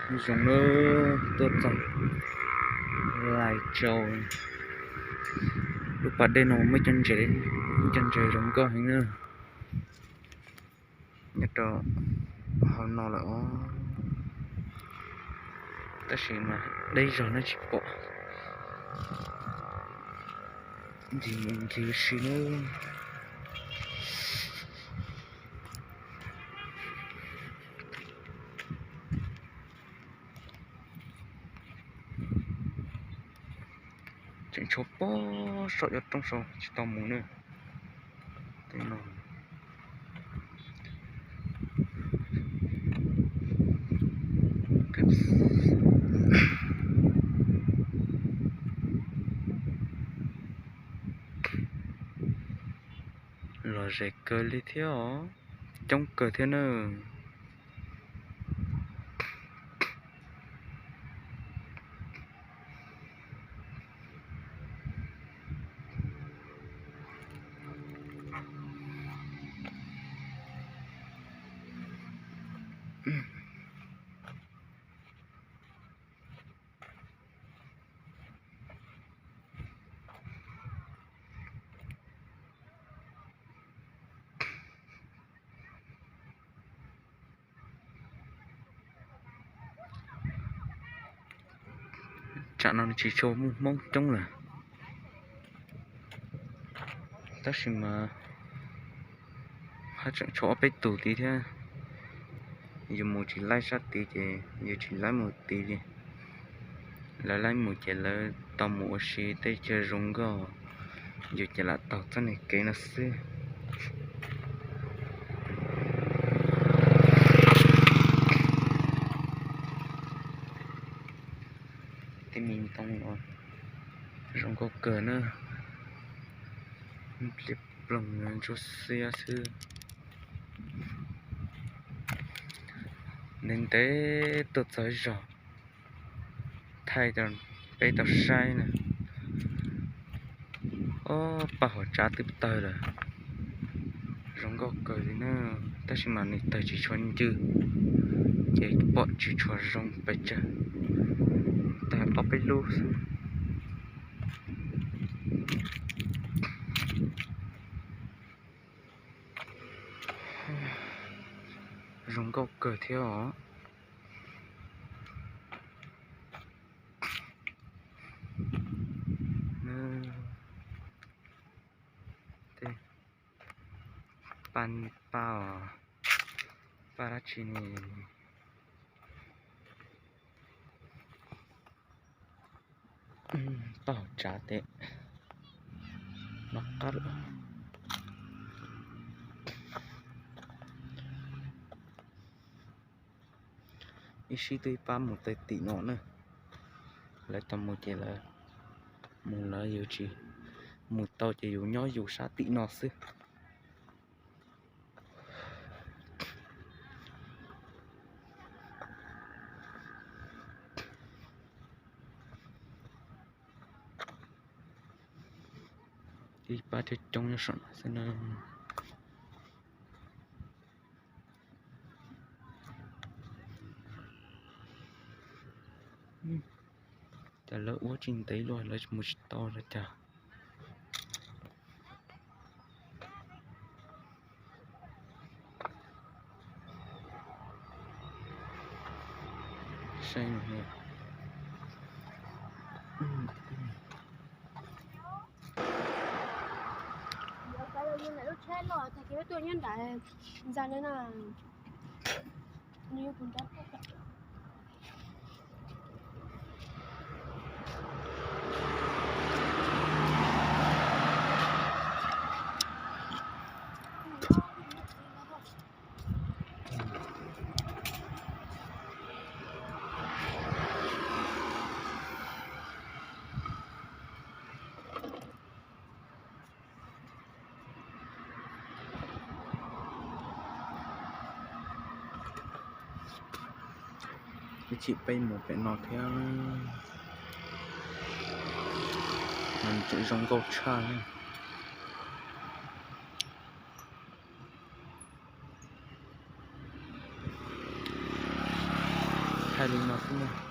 Zoo na, tuaj txog Lai Châu, lub pas dej no muaj cov ntses, cov ntses zoo nkauj heev na. Nyob rau hauv no lawm os, tab sis mas deb zog na tsis pom. Ncig mus ncig ua si na. Tseem tshuav pob saum cov roob saud tsis tau mus na. Tej no lom zem kawg li thiab os, coob kawg thiab na. Tsam no tsis tshua muaj Hmoob coob lawm, tab sis mas haj tseem tshuav ob peb tus tid thiab. Yus mus tsis laib sab tid ces yus tsis laib mus tid li. Lawv laib mus ces lawv tau mus ua si tej chaw zoo nkauj, yus ces lam taug txoj niag kev no xwb. Tej me ntoo no zoo nkauj kawg na, pliab ploog ntsuab xiab xwb. Ntev ntev tuaj txog zog thaij rau peb tau saib na. Ob paj hauv tsav twb tawg lawm, zoo nkauj kawg li na, tab sis mas nws tawg tsis tshua ncw, ces pom tsis tshua zoo pes tsawg, tawg ob peb lub xwb. Zoo nkauj kawg thiab os. Tej paj, paj os, paj dab tsi ne? Paj hauv tsav tes no qab lawm. Ib sij twb ib pab mus txog tim no na, lawv tau mus ces lawv mus, lawv yuav tsis mus tau ces yus nyob yus sab tim no xwb. Ib pab coob coob nyob saum no xwb na. Cas lawv ua tsis ntev luaj, lawv mus tsis tau los cas. Saib no. Lub tsheb los tag kis tuaj nyob nram ntxa no na. Nws yuav pus nrab. Ib chim peb mus pem no thiab, mas tseem zoo nkauj tshaj. hais li no xwb na.